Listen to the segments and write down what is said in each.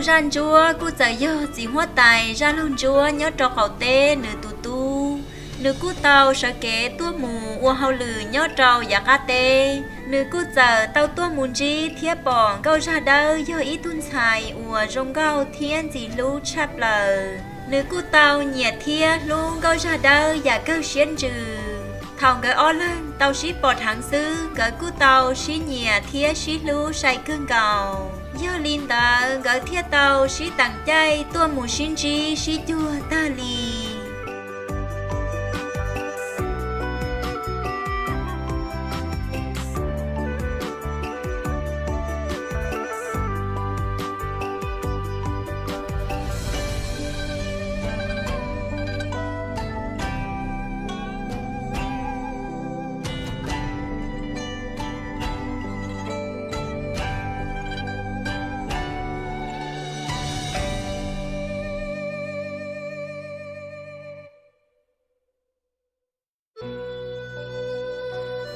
Zaj Ntsuab kuj txawm yog txiv huab tais Zaj Laug Ntsuab nyob rau qaum teb nws tus tub. Nws kuj tau sawv kev tuaj mus ua hauj lwm nyob rau yav qab teb. Nws kuj txawm tau tuaj mus ntsib thiab pom Nkauj Zaj Dawb yog ib tug ntxhais uas zoo nkauj thiab ntxim hlub tshaj plaws. Nws kuj tau nyiam thiab hlub Nkauj Zaj Dawb yam kawg siab ntsws. Thaum nkawd ob leeg tau sib pom dheev xwb, nkawd kuj tau sib nyiam thiab sib hlub sai kawg nkaus. Yog li ntawd, nkawd thiaj tau sib teem caij tuaj mus sib ntsib sib cuag tag li.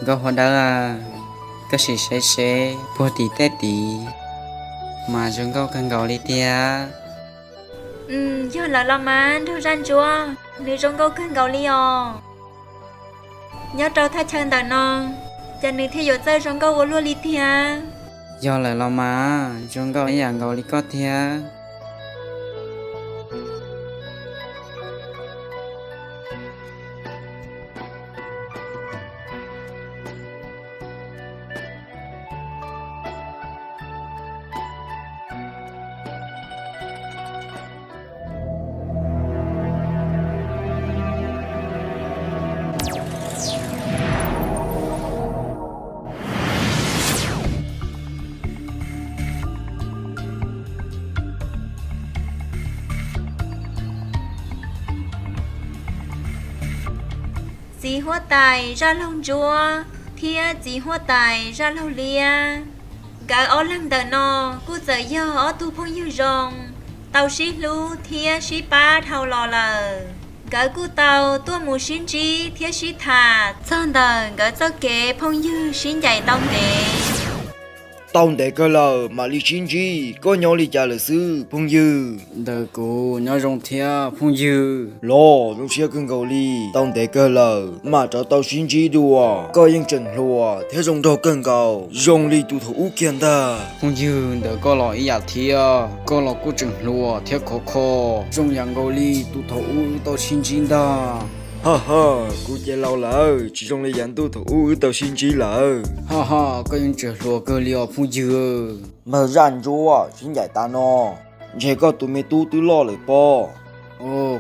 Nkauj Huab Dawb, koj sim saib seb puag tim tej tid mas zoo nkauj kawg nkaus li tiag. Yog lawm los mas, nraug Zaj Ntsuab, nws zoo nkauj kawg nkaus li os. Nyob rau thaj chaw ntawm no, cas nws thiaj yuav txawj zoo nkauj ua luaj li tiag? Yog lawm los mas, zoo nkauj ib yam nkaus li koj tiag. Txiv huab tais Zaj Laug Ntsuab thiab txiv huab tais Zaj Laug Liab, nkawd ob leeg ntawm no kuj txawm yog ob tug phooj ywg zoo, tau sib hlub thiab sib pab dhau los lawm. Nkawd kuj tau tuaj mus sib ntsib thiab sib tham txog ntawm nkawd txoj kev phooj ywg sib ncaim tau ntev. Tau ntev kawg lawm mam li sib ntsib, koj nyob li cas lawm xwb phooj ywg? Ntawm kuv nyob zoo thiab phooj ywg. Los zoo siab kawg nkaus li, tau ntev kawg lawm mam rov tau sib ntsib dua. Koj yeej tseem hluas thiab zoo nraug kawg nkaus, zoo li tus thaum ub kiag ntag. Phooj ywg, ntawm koj los ib yam thiab, koj los kuj tseem hluas thiab khov kho, zoo yam nkaus li tus thaum ub wb tau sib ntsib ntag. Ha ha, kuv ces laus lawm, tsis zoo li yav ntuj thaum ub wb tau sib ntsib lawm. Ha ha, koj yeej tseem hluas kawg li os phooj ywg. Npawg Zaj Ntsuab, sib ncaim tas no, ntshe koj tus me tub twb loj lawm pob.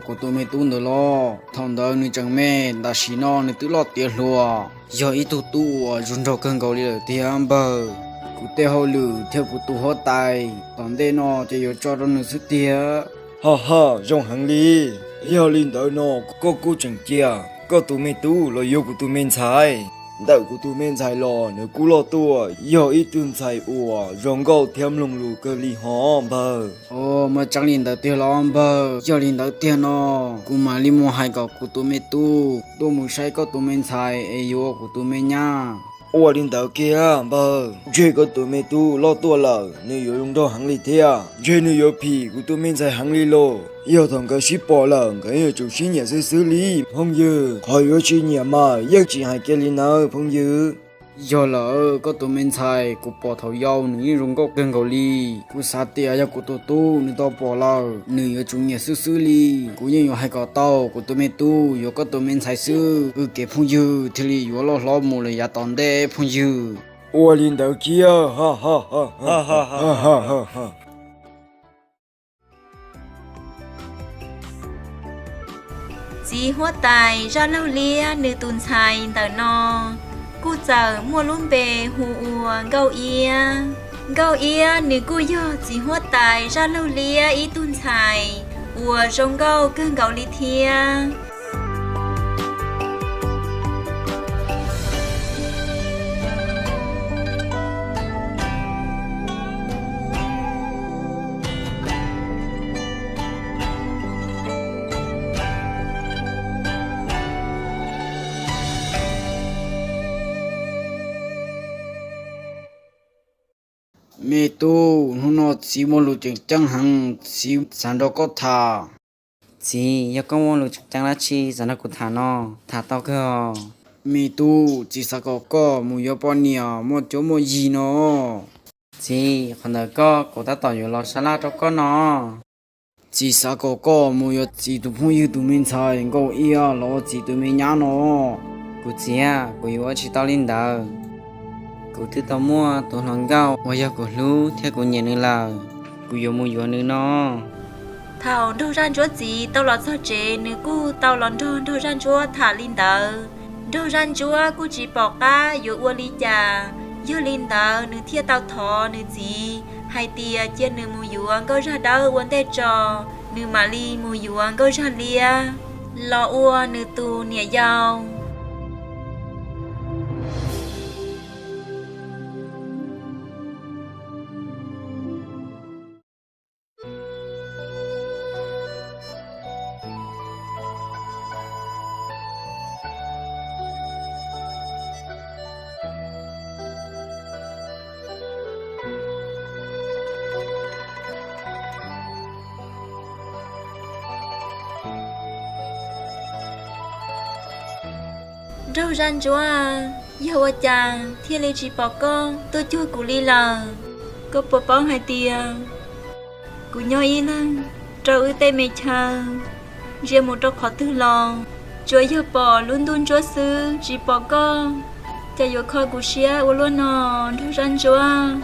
Kuv tus me tub ntawd los, thaum ntawd nws tseem me, tam sim no nws twb loj tiav hluas, yog ib tug tub uas zoo nraug kawg nkaus li lawm tiag npawg. Kuv tej hauj lwm thiab kuv tus huab tais tom ntej no ces yuav tso rau nws xwb tiag. Ha ha, zoo heev li. Yog li ntawd no koj kuj tseem cia koj tus me tub los yuav kuv tus me ntxhais. Ntawm kuv tus me ntxhais los nws kuj loj tuaj, yog ib tug ntxhais uas zoo nkauj thiab mloog lus kawg li hos npawg. Muaj tseeb li ntawd tiag los npawg? Yog li ntawd tiag no, kuv mam li mus hais kom kuv tus me tub tuaj mus saib koj tus me ntxhais es yuav kuv tus me nyab. Ua li ntawd kiag npawg, ntshe koj tus me tub loj tuaj lawm nws yuav zoo nraug heev li thiab, ntshe nws yuav phim kuv tus me ntxhais heev li lauj. Yog thaum nkawd sib pom lawm nkawd yuav tsum sib nyiam xwb xwb li phooj ywg. Qhov yuav tsis nyiam mas yeej tsis hais kiag li nawb phooj ywg. Yog lawm, koj tus me ntxhais kuv pom thaum yau nws yeej zoo nkauj kawg nkaus li. Kuv xav tias yog kuv tus tub nws tau pom lawm nws yuav tsum nyiam xwb xwb li. Kuv yeej yuav hais kom tau kuv tus me tub yuav koj tus me ntxhais xwb, wb kev phooj ywg thiaj li yuav loj hlob mus lawm yav tom ntej phooj ywg. Ua li ntawd kiag. Txiv huab tais Zaj Laug Liab nws tus ntxhais ntawm no kuj txawm muaj lub npe hu ua Nkauj Iab. Nkauj Iab nws kuj yog txiv huab tais Zaj Laug Liab ib tug ntxhais uas zoo nkauj kawg nkaus li thiab. Me tub, hnub no txiv muaj lus tseem ceeb heev, txiv xav nrog koj tham. Txiv, yog koj muaj lus tseem ceeb dab tsi xav nrog kuv tham no, tham tau kawg. Me tub, txiv xav kom koj mus yuav poj niam muaj cuab muaj yig no. Txiv, qhov ntawd koj, kuv tab tom yuav los sab laj rau koj no. Txiv xav kom koj mus yuav txiv tus phooj ywg tus me ntxhais Nkauj Iab los ua txiv tus me nyab no. Kuv txiv, kuv yuav ua tsis tau li ntawd. Kuv twb tau muaj tus hluas nkauj uas yog kuv hlub thiab kuv nyiam nws lawm, kuv yuav mus yuav nws no. Thaum Nraug Zaj Ntsuab txiv tau los txog tsev, nws kuj tau los nrog Nraug Zaj Ntsuab tham li ntawd. Nraug Zaj Ntsuab kuj tsis pom qab yuav ua li cas, yog li ntawd nws thiaj tau thov nws txiv hais tias cia nws mus yuav Nkauj Zaj Dawb ua ntej tso, nws mam li mus yuav Nkauj Zaj Liab los ua nws tus niam yau. Nraug Zaj Ntsuab, yog ua cas thiaj li tsis pom koj tuaj cuag kuv li lawm? Koj puas paub hais tias kuv nyob ib leeg rau wb tej me chaw, ntsia mus rau qhov twg los tsuas yog pom lub ntuj ntsuab xwb, tsis pom koj. Cas yuav kho kuv siab ua luaj no, Nraug Zaj Ntsuab?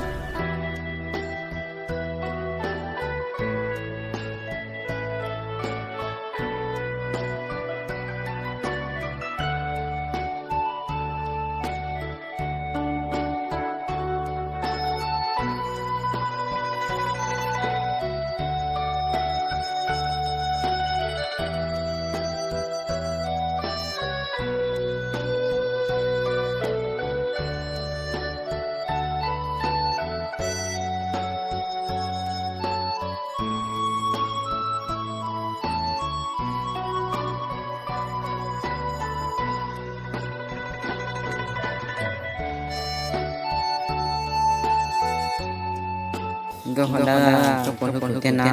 Nkauj Hua Dawb, koj puas hlub kuv tiag na?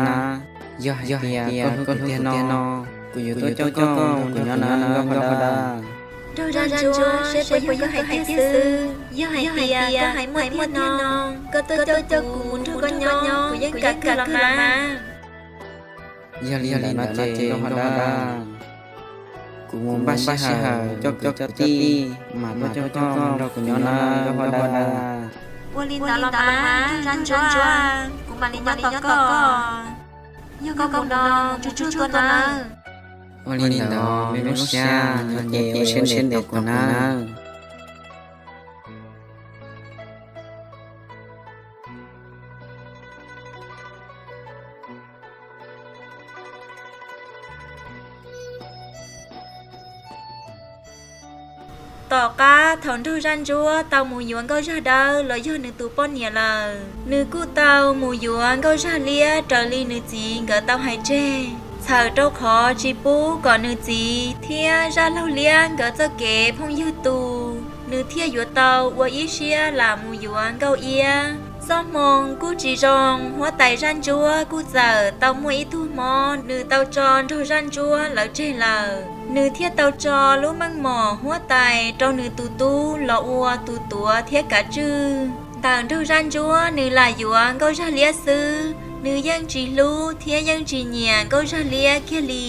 Yog hais tias koj hlub kuv tiag no, kuv yuav tuaj coj koj mus nrog kuv nyob na Nkauj Hua Dawb. Nraug Zaj Ntsuab, seb puas yog koj hais tiag xwb. Yog hais tias koj hais muaj tiag no, koj tuaj coj kuv mus nrog koj nyob, kuv yeej kam kawg los mas. Yog li ntawd no ces Nkauj Hua Dawb, kuv mus npaj sij hawm coj kwv coj tij mas tuaj coj koj mus nrog kuv nyob na Nkauj Hua Dawb. Ua li ntawd los mas Nraug Zaj Ntsuab, kuv mam li nyob tos koj. Yog koj mus no mus tsuag tsuag tuaj nawb. Ua li ntawd, me lub siab no ces ua siab ntev tos kuv nawb. Tom qab thaum Nraug Zaj Ntsuab tau mus yuav Nkauj Zaj Dawb los yog nws tus poj niam lawm, nws kuj tau mus yuav Nkauj Zaj Liab raws li nws txiv nkawd tau hais tseg, txhawm rau qhov tsis pub kom nws txiv thiab Zaj Laug Liab nkawd txoj kev phooj ywg tu, nws thiaj yuav tau ua ib siab lam mus yuav Nkauj Iab. Txoj hmoo kuj tsis zoo, huab tais Zaj Ntsuab kuj txawm tau muaj ib tug mob, nws tau tso Nraug Zaj Ntsuab lawv tseg lawm. Nws thiaj tau tso lub meej mom huab tais rau nws tus tub los ua tus tuav thiab kav tswj. Ntawm Nraug Zaj Ntsuab nws lam yuav Nkauj Zaj Liab xwb, nws yeej tsis hlub thiab yeej tsis nyiam Nkauj Zaj Liab kiag li.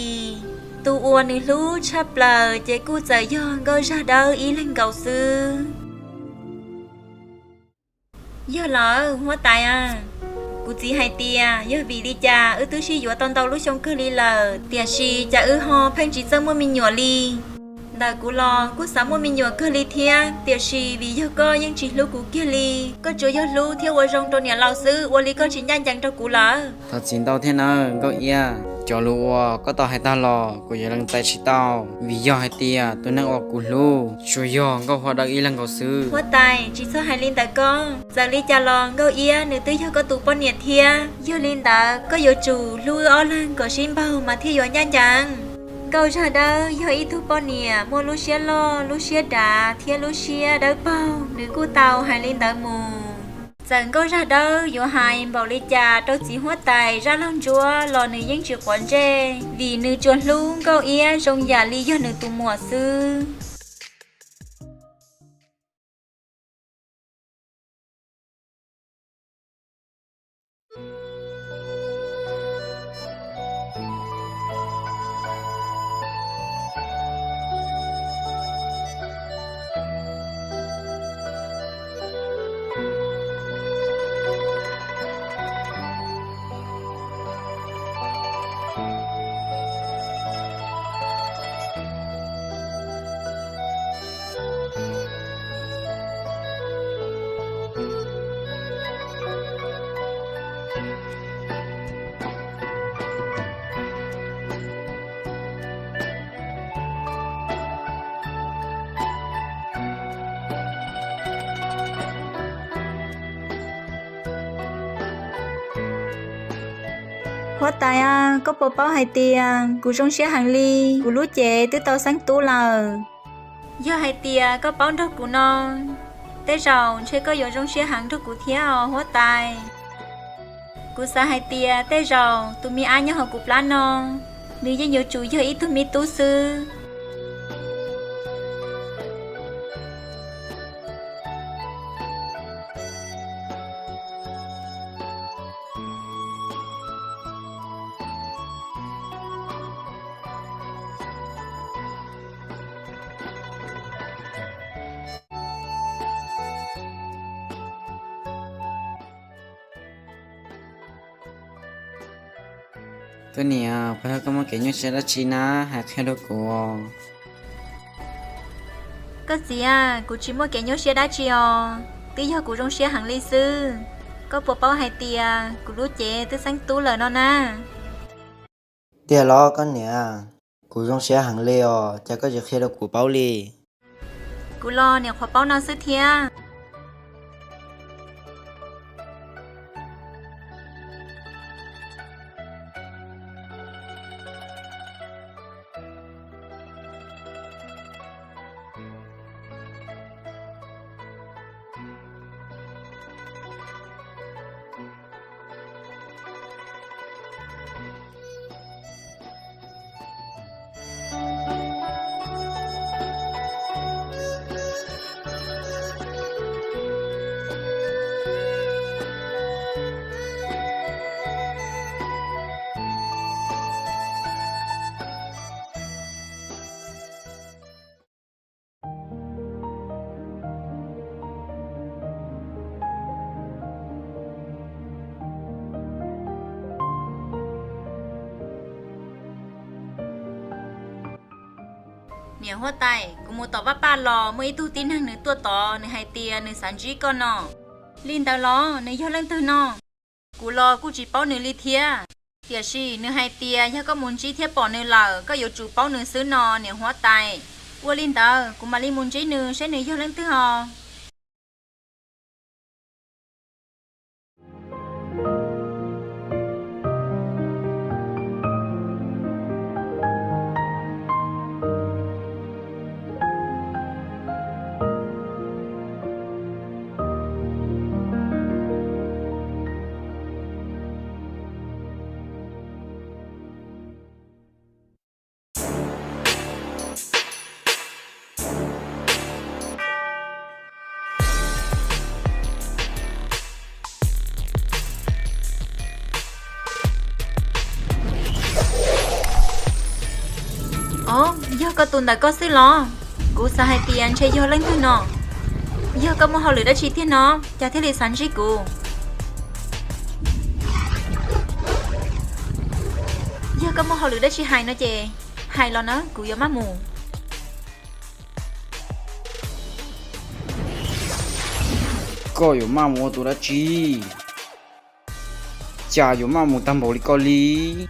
Tus uas nws hlub tshaj plaws ces kuj txawm yog Nkauj Zaj Dawb ib leeg nkaus xwb. Yog lawm huab tais a, kuv txiv hais tias yog vim li cas wb twb sib yuav tau ntau lub xyoo kawg li lawm, tiam sis cas wb ho pheej tsis txawj muaj me nyuam li. Ntawm kuv los kuj xav muaj me nyuam kawg li thiab, tiam sis vim yog koj yeej tsis hlub kuv kiag li, koj tsuas yog hlub thiab ua zoo rau niam laus xwb, ua li koj tsis ncaj ncees rau kuv lawm. Thov txim ntau thiab nawb Nkauj Iab, cov lus uas koj tau hais tag los kuv yuav lees txais tsis tau, vim yog hais tias tus neeg uas kuv hlub tsuas yog Nkauj Hua Dawb ib leeg nkaus xwb. Huab tais, tsis txhob hais li ntawd koj. Txawm li cas los Nkauj Iab nws twb yog koj tus poj niam thiab, yog li ntawd koj yuav tsum hlub wb ob leeg kom sib npaug mas thiaj yuav ncaj ncees. Nkauj Zaj Dawb yog ib tug poj niam muaj lub siab loj, lub siab dav thiab lub siab dawb paug, nws kuj tau hais li ntawd mus. Txawm Nkauj Zaj Dawb yuav hais npaum li cas rau txiv huab tais Zaj Laug Ntsuab los nws yeej tsis quav ntsej, vim nws tsuas hlub Nkauj Iab zoo yam li yog nws tus muam xwb. Huab tais, koj puas paub hais tias kuv zoo siab heev li, kuv lub cev twb tau xeeb tub lawm. Yog hais tias koj paub nrog kuv no, tej zaum ntshe koj yuav zoo siab heev nrog kuv thiab os huab tais. Kuv xav hais tias tej zaum tus me ab nyob hauv kuv plab no, nws yeej yuav tsum yog ib tug me tub xwb. Koj niam, puas yog koj muaj kev nyuaj siab dab tsi na, hais qhia rau kuv. Koj txiv, kuv tsis muaj kev nyuaj siab dab tsi os, twb yog kuv zoo siab heev li xwb. Koj puas paub hais tias kuv lub cev twb xeeb tub lawm no na? Tiag los koj niam? Kuv zoo siab heev li os, cas koj tsis qhia rau kuv paub li? Kuv los niam qhuav paub no xwb thiab. Niam huab tais, kuv mus tom vaj paj los muaj ib tug tib neeg nws tuaj tod, nws hais tias nws xav ntsib koj no. Li ntawd los nws yog leej twg no? Kuv los kuj tsis paub nws li thiab. Tiam sis nws hais tias yog koj mus ntsib thiab pom nws lawm, koj yuav tsum paub nws xwb no niam huab tais. Ua li ntawd kuv mam li mus ntsib nws seb nws yog leej twg os. Ob, yog koj tus ntawm koj xwb los? Kuv xav hais tias ntshe yog leej twg no. Yog koj muaj hauj lwm dab tsi tiag no, cas thiaj li xav ntsib kuv? Yog koj muaj hauj lwm dab tsi hais no ces hais los na, kuv yuav maj mus. Koj yuav maj mus ua tus dab tsi? Cas yuav maj mus tag npaum li koj li?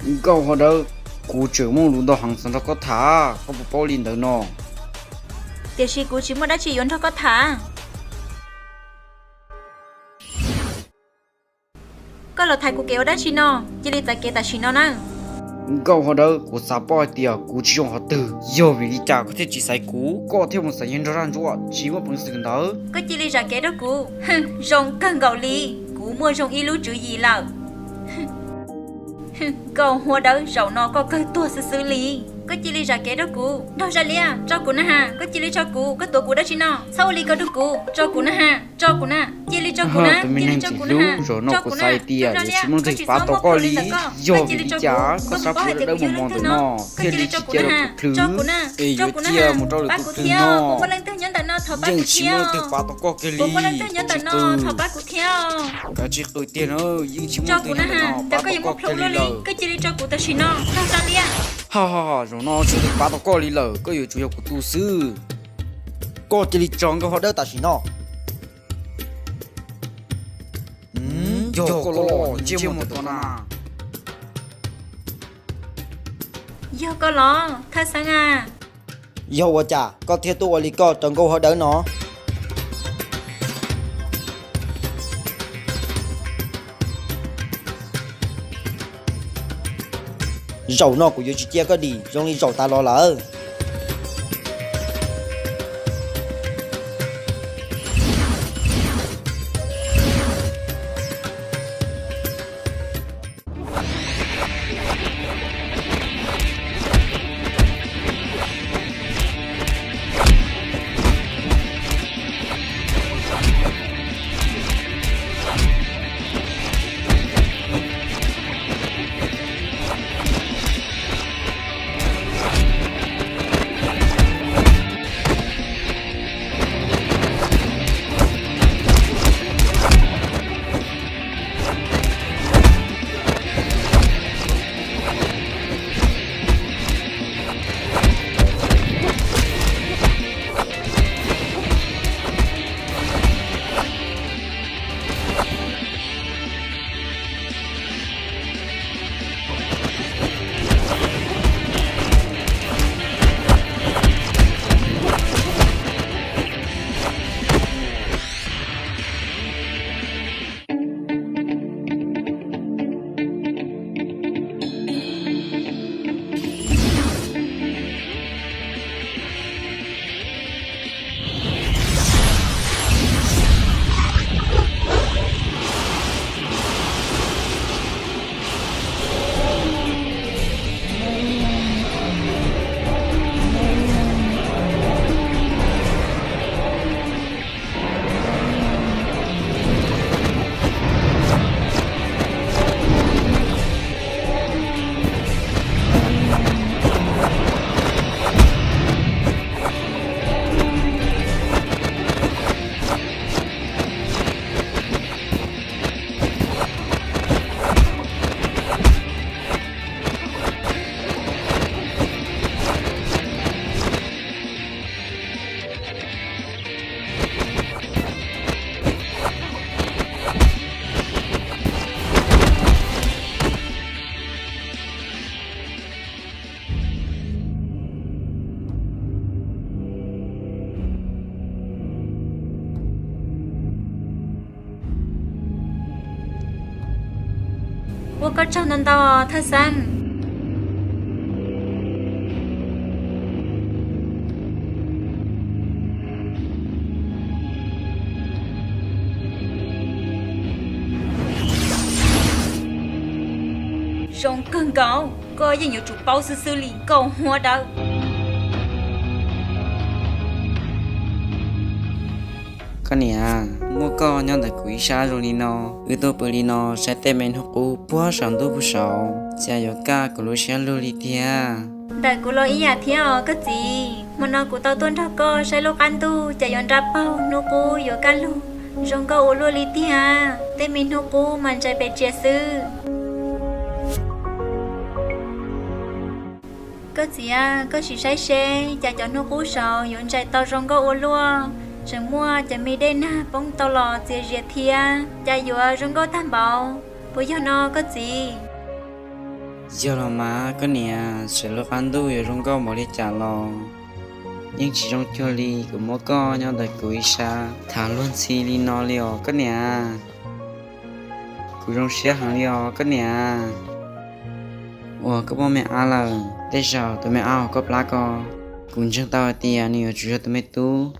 Nkauj Hau Dawb, kuv tseem muaj lus ntau heev xav nrog koj tham, koj puas paub li ntawd no? Tiam sis kuv tsis muaj dab tsi yuav nrog koj tham. Koj los thaiv kuv kev ua dab tsi no? Cia li txav kev tam sim no na. Nkauj hau dawb, kuv xav paub hais tias kuv tsis zoo qhov twg, yog vim li cas koj thiaj tsis xaiv kuv, koj thiaj mus xaiv yawg nraug zaj ntsuab tsis muaj peev xwm ntawd? Koj cia li zam kev rau kuv. Zoo kawg nkaus li, kuv muaj zoo ib lub tswv yim lawm. Nkauj hau dawb, zaum no koj kawg tuag xwb xwb li. Koj cia li zam kev rau kuv. Nraug Zaj Liab, tso kuv na has, koj cia li tso kuv, koj tuav kuv dab tsi no? Txhob ua li ko rau kuv, tso kuv na has, tso kuv na, cia li tso kuv na, cia li tso kuv na has. Zaum no kuv xav hais tias yuav tsis muaj leej twg pab tau koj li. Yog vim li cas koj sab plhu dawb mos mos ntawm no thiaj li tsis cia rau kuv plhws, es yuav cia mus rau lwm tus plhws no, yeej tsis muaj leej twg pab tau koj kiag li. Tsis qw. Kav tsij qw tiag na, yeej tsis muaj leej twg nyob ntawm no pab tau koj kiag li lawm. Ha ha ha, zaum no tsis muaj leej twg pab tau koj li lawm, koj yuav tsum yog kuv tus xwb. Koj cia li tso Nkauj Hau Dawb tam sim no. Yog koj los ntsej muag tawm tom na. Yog koj los, Thaj Xeeb a? Yog ua cas koj thiaj tuaj ua li koj rau Nkauj Hau Dawb no? Zaum no kuv yuav tsis cia koj dim zoo li zaum tas los lawm. Ua koj tsaug ntau ntau, Thaj Xeeb. Zoo kawg nkaus, koj yeej yuav tsum paub xwb xwb li, Nkauj Hau Dawb. Koj niam, muaj koj nyob ntawm kuv ib sab zoo li no, wb tuaj pw li no saib tej me hnub qub puag saum ntuj puag saud, cas yuav kaj kuv lub siab lug li tiag. Ntawm kuv los ib yam thiab os koj txiv. Hmo no kuv tau tuaj nrog koj saib lub qab ntuj, cas yuav nra paug hnub qub yuav kaj lug zoo nkauj ua luaj li tiag. Tej me hnub qub mas ntsais pes tsia xwb. Koj txiv, koj sim saib seb cas cov hnub qub saud yuav ntsais tau zoo nkauj ua luaj, tseem muaj cov me dej nag poob tau los txias zias thiab, cas yuav zoo nkauj tag npaum. Puas yog no koj txiv? Yog los mas koj niam, txawm lub qab ntuj yuav zoo nkauj npaum li cas los yeej tsis zoo cuag li kuv muab koj nyob ntawm kuv ib sab tham luag ntxhi li no li os koj niam. Kuv zoo siab heev li os koj niam. uas koj poj me ab lawm, tej zaum tus me ab uas koj plab ko, kuv ntseeg tau hais tias nws yuav tsum yog tus me tub.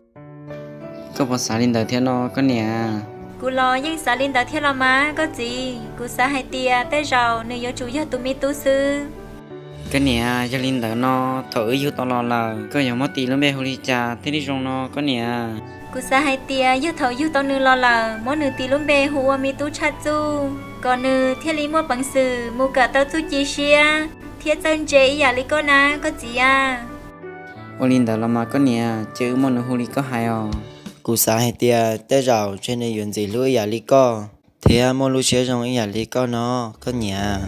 Koj puas xav li ntawd thiab no koj niam? Kuv los yeej xav li ntawd thiab los mas koj txiv, kuv xav hais tias tej zaum nws yuav tsum yog tus me tub xwb. Koj niam, yog li ntawd no, thaum wb yug tau los lawm koj yuav muab tis lub npe hu li cas thiaj li zoo no koj niam? Kuv xav hais tias yog thaum yug tau nws los lawm muab nws tis lub npe hu ua me tub tshaj txuj, kom nws thiaj li muaj peev xwm mus kawm tau txuj ci siab thiab txawj ntse ib yam li koj na koj txiv a. Ua li ntawd los mas koj niam, ces wb muab nws hu li koj hais os. Kuv xav hais tias tej zaum ntshe nws yuav ntxim hlub ib yam li koj, thiab muaj lub siab zoo ib yam li koj no koj niam.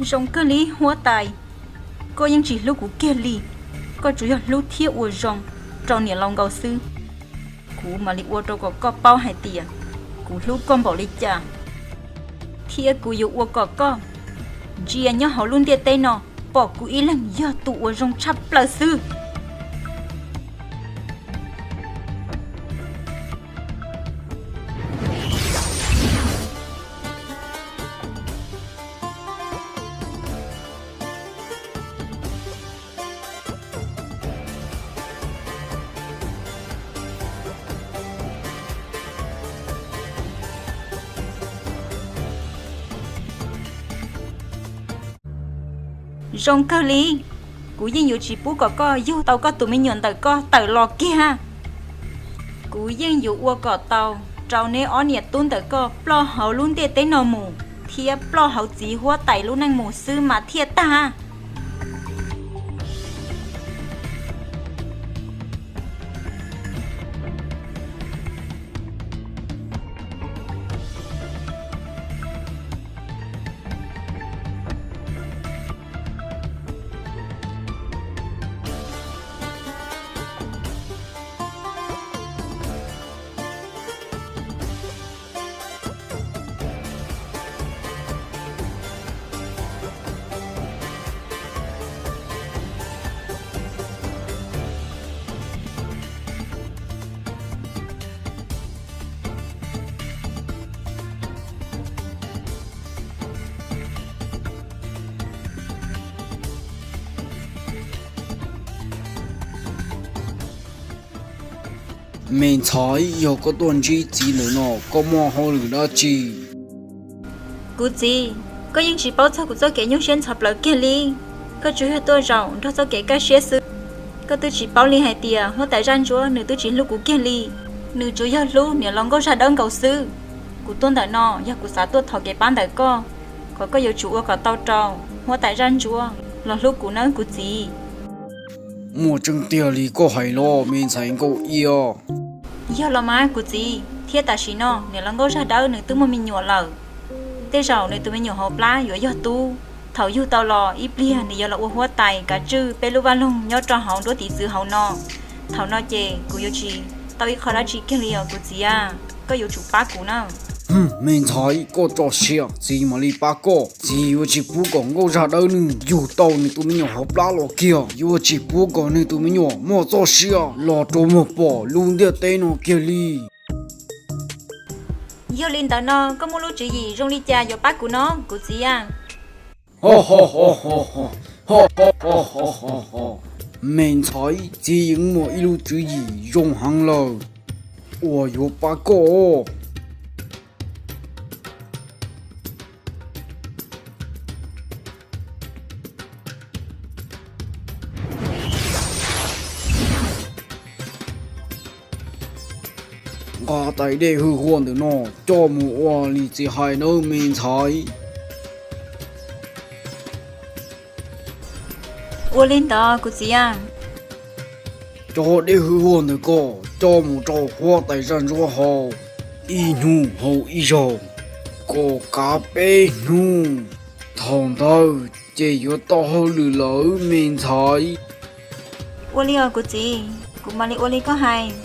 Zoo kawg li huab tais, koj yeej tsis hlub kuv kiag li, koj tsuas yog hlub thiab ua zoo rau niam laus nkaus xwb. Kuv mam li ua rau kom koj paub hais tias kuv hlub koj npaum li cas, thiab kuv yuav ua kom koj ntsia nyob hauv lub ntiaj teb no pom kuv ib leeg yog tus uas zoo tshaj plaws xwb. Zoo kawg li, kuv yeej yuav tsis pub kom koj yug tau koj tus me nyuam ntawm koj tawm los kiag. Kuv yeej yuav ua kom tau rau neb ob niam tub ntawm koj ploj hauv lub ntiaj teb no mus thiab ploj hauv txiv huab tais lub neej mus xwb mas thiaj tag. Me ntxhais, yog koj tuaj ntsib txiv ntawm no, koj muaj hauj lwm dab tsi? Kuv txiv, koj yeej tsis paub txog kuv txoj kev nyuaj siab ntxhov plawv kiag li. Koj tsuas yog tuaj zaum nrog txoj kev kaj siab xwb. Koj twb tsis paub li hais tias huab tais zaj ntsuab nws twb tsis hlub kuv kiag li, nws tsuas yog hlub niam laus nkauj zaj dawb nkaus xwb. Kuv tuaj ntawm no yog kuv xav tuaj thov kev pab ntawm koj, kom koj yuav tsum ua kom tau rau huab tais zaj ntsuab los hlub kuv nawb kuv txiv. Muaj tseeb tiag li koj hais los me ntxhais nkauj iab? Yog los mas kuv txiv, thiab tam sim no niam laus nkauj zaj dawb nws twb muaj me nyuam lawm. Tej zaum nws tus me nyuam hauv plab yuav yog tub. Thaum yug tau los ib pliag nws yuav los ua huab tais kav tswj peb lub vaj loog nyob rau hauv nruab tiv txwv hauv no. Thaum no ces kuv yuav tsis tau ib qho dab tsi kiag li os kuv txiv a, koj yuav tsum pab kuv na. Me ntxhais, koj tso siab, txiv mam li pab koj. Txiv yuav tsis pub kom nkauj zaj dawb nws yug tau nws tus me nyuam hauv plab los kiag, yuav tsis pub kom nws tus me nyuam muaj txoj sia los rau muag pom lub ntiaj teb no kiag li. Yog li ntawd no koj muaj lub tswv yim zoo li cas yuav pab kuv no kuv txiv a? Me ntxhais, txiv yeej muaj ib lub tswv yim zoo heev lawm uas yuav pab koj. Nqa tais dej hwj huam ntawm no coj mus ua li txiv hais nawb me ntxhais. Ua li ntawd kuv txiv a. Cov dej hwj huam ntawm ko coj mus rau huab tais zaj ntsuab haus ib hnub haus ib zaug, kom kav peb hnub. Thaum ntawd ces yuav tau hauj lwm lawm me ntxhais. Ua li os kuv txiv, kuv mam li ua li koj hais.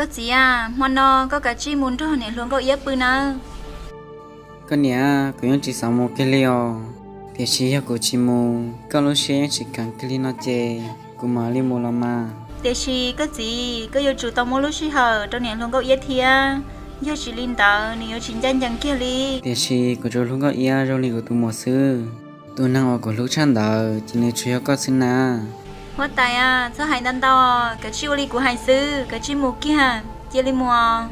Koj txiv a, hmo no koj kav tsij mus nrog niam hluas Nkauj Iab pw nawb. Koj niam, kuv yeej tsis xav mus kiag li os. Tiam sis yog kuv tsis mus, koj lub siab yeej tsis kheev kiag li no ces kuv mam li mus los mas. Tiam sis koj txiv, koj yuav tsum tau muab lub sij hawm rau niam hluas Nkauj Iab thiab. Yog tsis li ntawd nws yuav tsis ncaj ncees kiag li. Tiam sis kuv tsuas hlub Nkauj Iab zoo li kuv tus muam xwb. Tus neeg uas kuv hlub tshaj ntawd ces nws tsuas yog koj xwb na. Huab tais a, txhob hais ntau ntau, kav tsij ua li kuv hais xwb, kav tsij mus kiag, cia li mus.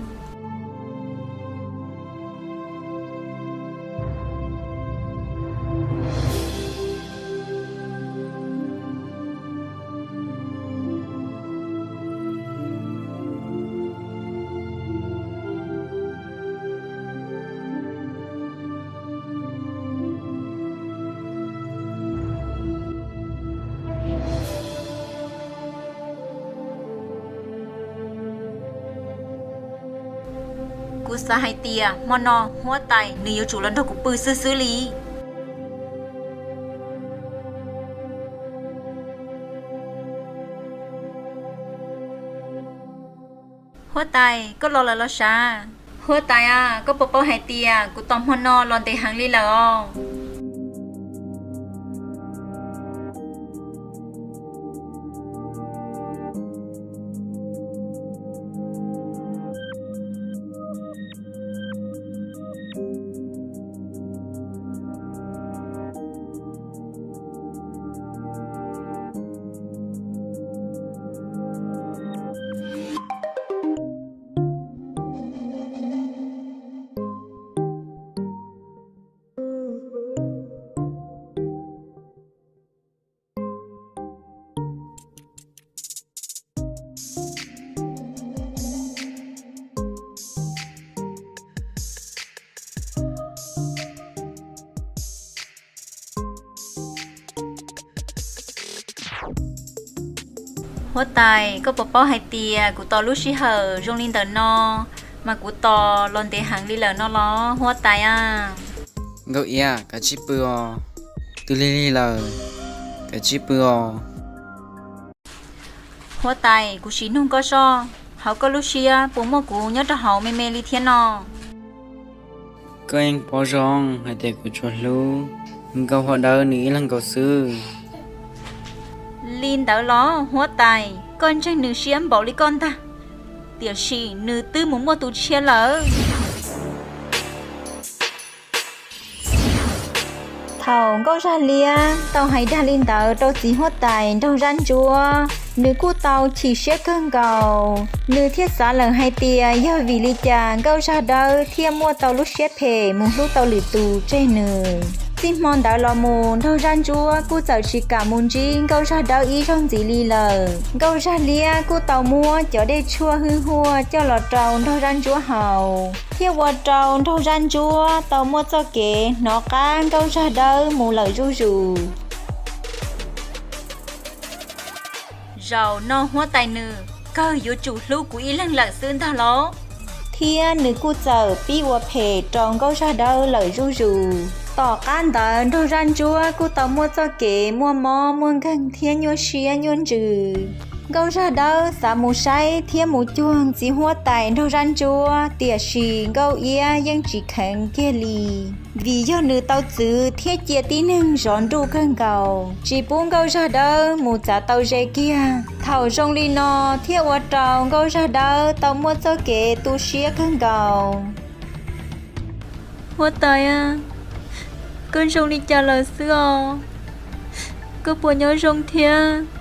Kuv xav hais tias hmo no huab tais nws yuav tsum los nrog kuv pw xwb xwb li. Huab tais, koj los lawm los sav? Huab tais a, koj puas paub hais tias kuv tos hmo no los ntev heev li lawm os. Huab tais, koj puas paub hais tias kuv tos lub sij hawm zoo li ntawm no, mas kuv tos los ntev heev li lawm no los huab tais a? Nkauj Iab, kav tsij pw os. Twb lig lig lawm, kav tsij pw os. Huab tais, kuv sim nug koj soj, hauv koj lub siab puas muaj kuv nyob rau hauv me me li thiab no? Koj yeej paub zoo hais tias kuv tsuas hlub Nkauj Huab Dawb nws ib leeg nkaus xwb. Li ntawd los huab tais, koj ntseeg nws siab npaum li koj ntag, tiam sis nws twb mus muaj tus tshiab lawm. Thaum Nkauj Zaj Liab tau hais dag li ntawd rau txiv huab tais nraug Zaj Ntsuab, nws kuj tau chim siab kawg nkaus, nws thiaj xav lawm hais tias yog vim li cas Nkauj Zaj Dawb thiaj muaj tau lub siab phem mus hlub tau lwm tus tseg nws. Txij hmo ntawd los mus nraug Zaj Ntsuab kuj txawm tsis kam mus ntsib Nkauj Zaj Dawb ib zaug ntxiv li lawm. Nkauj Zaj Liab kuj tau muab cov dej tshuaj hwj huaj coj los rau nraug Zaj Ntsuab haus, thiaj ua rau nraug Zaj Ntsuab tau muaj txoj kev hnov qab Nkauj Zaj Dawb mus lawm zuj zus. Zaum no huab tais nws kawg yuav tsum hlub kuv ib leeg lawm xwb ntag lauj. Thiab nws kuj txawm pib ua phem rau Nkauj Zaj Dawb lawm zuj zus. Tom qab ntawd nraug Zaj Ntsuab kuj tau muaj txoj kev muaj mob muaj nkeeg thiab nyuaj siab nyuaj ntsws. Nkauj Zaj Dawb xav mus saib thiab mus cuag txiv huab tais nraug Zaj Ntsuab, tiam sis Nkauj Iab yeej tsis kheev kiag li, vim yog nws tau txwv thiab cia tib neeg zov nruj kawg nkaus, tsis pub Nkauj Zaj Dawb mus txav tau ze kiag. Thaum zoo li no thiaj ua rau Nkauj Zaj Dawb tau muaj txoj kev tu siab kawg nkaus. Huab tais a, koj zoo li cas lawm xwb os? Koj puas nyob zoo thiab?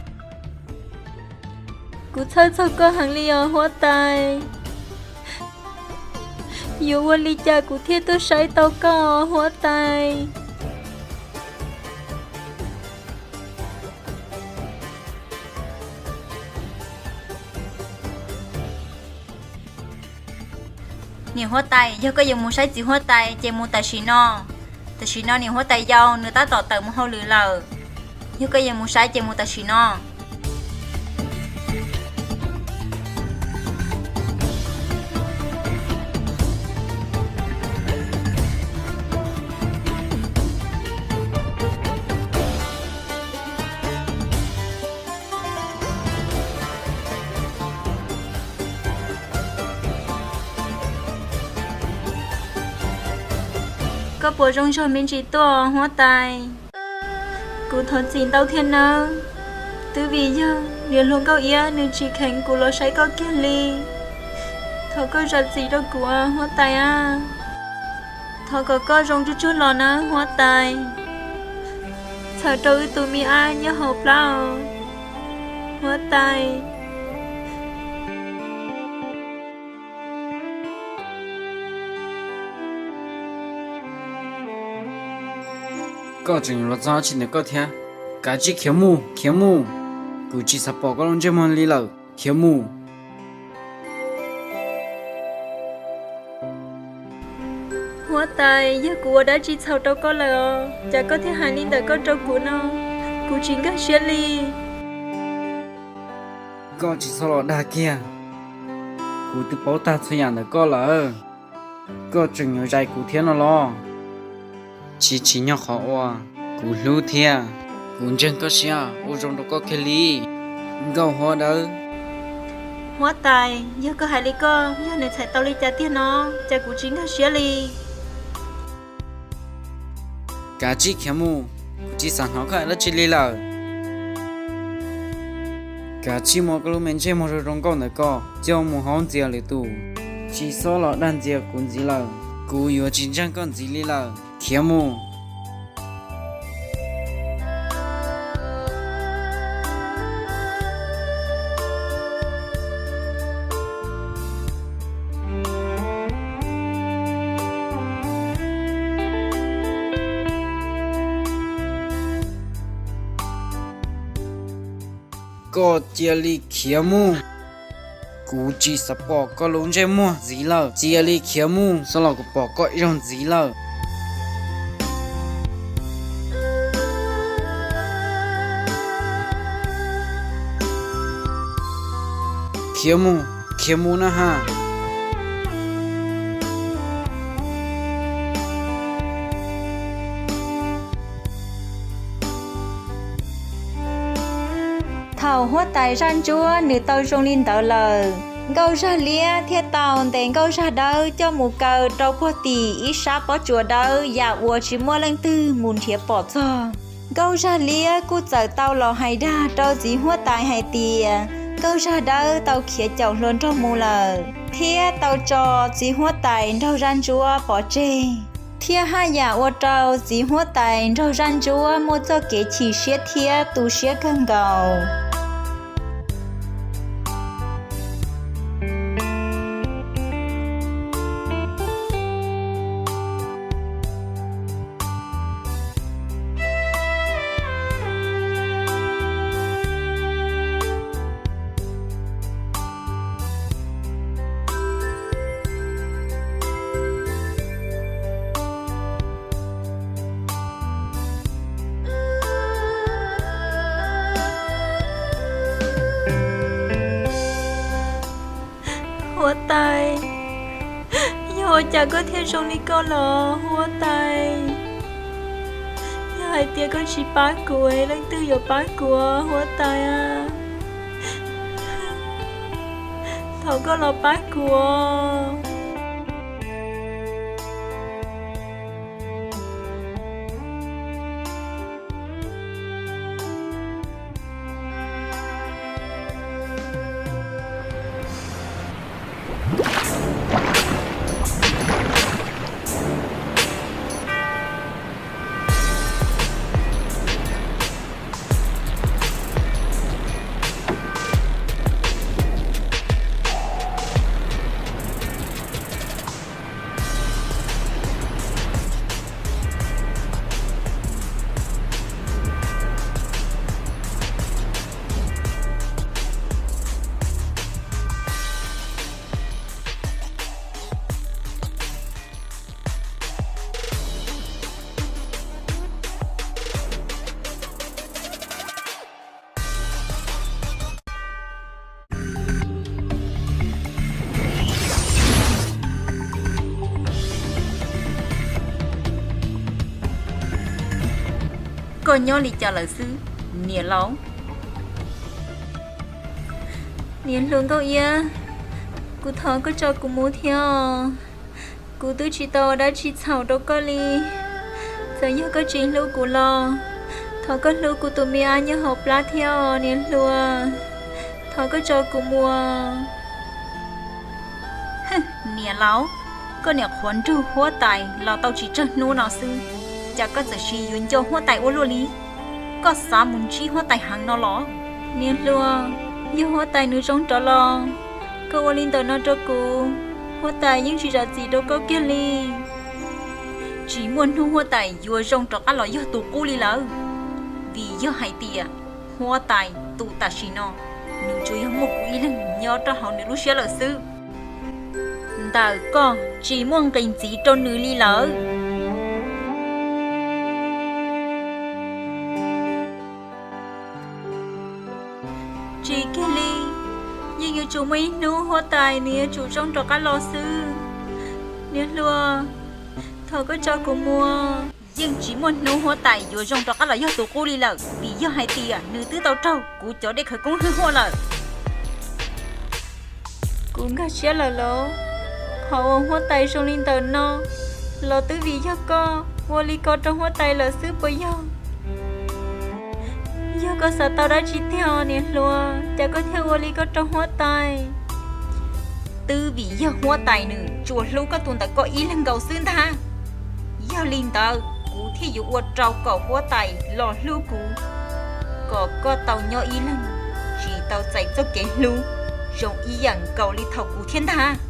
Kuv txhawj txog koj heev li os huab tais. Yuav ua li cas kuv thiaj tuaj saib tau koj os huab tais? Niam huab tais, yog koj yuav mus saib txiv huab tais ces mus tam sim no. Tam sim no niam huab tais yau nws tab tom tawm mus hauj lwm lawm. Yog koj yuav mus saib ces mus tam sim no. Koj puas zoo zog me ntsis tuaj huab tais? Kuv thov txim ntau thiab nawb, twb vim yog niam hluas Nkauj Iab nws tsis kheev kuv los saib koj kiag li. Thov koj zam txim rau kuv huab tais a. Thov kom koj zoo tsuag tsuag los nawb huab tais. Txhawm rau wb tus me ab nyob hauv plab os huab tais. Koj tseem los txog dab tsi ntawm koj thiab? Kav tsij khiav mus, khiav mus! Kuv tsis xav pom koj lub ntsej muag li lawm, khiav mus! Huab tais, yog kuv ua dab tsi txhaum rau koj lawm os, cas koj thiaj hais li ntawm koj rau kuv no? Kuv tsis nkag siab li. Koj tsis txhob los dag kiag, kuv twb paub tag txhua yam ntawm koj lawm. Koj tseem yuav zais kuv thiab no los? Tsis tsim nyog qhov uas kuv hlub thiab kuv ntseeg koj siab ua zoo rau koj kiag li, Nkauj Huab Dawb. Huab tais, yog koj hais li koj, yog nws txhais tau li cas tiag no, cas kuv tsis nkag siab li. Kav tsij khiav mus, kuv tsis xav hnov koj hais dab tsi li lawm. Kav tsij muab koj lub me ntsej muag zoo zoo nkauj ntawm koj coj mus haub ntxias lwm tus, tsis txhob los dag ntxias kuv ntxiv lawm, kuv yuav tsis ntseeg koj ntxiv li lawm. Khiav mus. Koj cia li khiav mus. Kuv tsis xav pom koj lub ntsej muag ntxiv lawm. Cia li khiav mus, txhob los kuv pom koj ib zaug ntxiv lawm. Khiav mus, khiav mus na ha. Thaum huab tais Zaj Ntsuab nws tau zoo li ntawd lawm, Nkauj Zaj Liab thiaj tau ntes Nkauj Zaj Dawb coj mus kaw rau puag tim ib sab pob tsuas dawb yam uas tsis muaj leej twg mus nrhiav pom txog. Nkauj Zaj Liab kuj txawm tau los hais dag rau txiv huab tais hais tias Nkauj Zaj Dawb tau khiav caum hluas nraug mus lawm, thiab tau tso txiv huab tais nraug Zaj Ntsuab pov tseg, thiab haj yam ua rau txiv huab tais nraug Zaj Ntsuab muaj txoj kev chim siab thiab tu siab kawg nkaus. Huab tais, yog ua cas koj thiaj zoo li koj los huab tais? Yog hais tias koj tsis pab kuv, leej twg yuav pab kuv huab tais? Thov koj los pab kuv. Koj nyob li cas lawm xwb, niam laus? Niam hluas Nkauj Iab, kuv thov koj tso kuv mus thiab os. Kuv twb tsis tau ua dab tsi txhaum rau koj li. Txawm yog koj tsis hlub kuv los thov koj hlub kuv tus me ab nyob hauv plab thiab os niam hluas. Thov koj tso kuv mus. Niam laus, koj niam qhuav nrug huab tais los tau tsis tsawg hnub no xwb, cas koj txawm sis yuav nco huab tais ua luaj li? Koj xav mus ntsib huab tais heev no los? Niam hluas, yog huab tais nws zoo rov los, koj ua li ntawm no rau kuv, huab tais yeej tsis zam txim rau koj kiag li. Tsis muaj hnub huab tais yuav zoo rov qab los yog tus qub li lawm, vim yog hais tias huab tais tus tam sim no nws tsuas yog muaj kuv ib leeg nyob rau hauv nws lub siab lawm xwb. Ntawm koj tsis muaj nqis ntxiv rau nws li lawm. Tsis kiag li, yeej yuav tsum muaj ib hnub huab tais nws yuav tsum zoo rov qab los xwb. Niam hluas, thov koj tso kuv mus. Yeej tsis muaj hnub huab tais yuav zoo rov qab los yog tus qub li lawm, vim yog hais tias nws twb tau raug kuv cov dej khawv koob hwj huaj lawm. Kuv nkag siab lawm lauj, qhov uas huab tais zoo li ntawm no los twb vim yog koj ua li ko rau huab tais lawm xwb puas yog? Yog koj xav tau dab tsi tiag niam hluas, cas koj thiaj ua li ko rau huab tais? Twb vim yog huab tais nws tsuas hlub koj tus ntawm koj ib leeg nkaus xwb ntag. Yog li ntawd kuv thiaj yuav ua rau kom huab tais los hlub kuv, kom koj tau nyob ib leeg, tsis tau txais txoj kev hlub zoo ib yam nkaus li thaum kuv thiab ntag.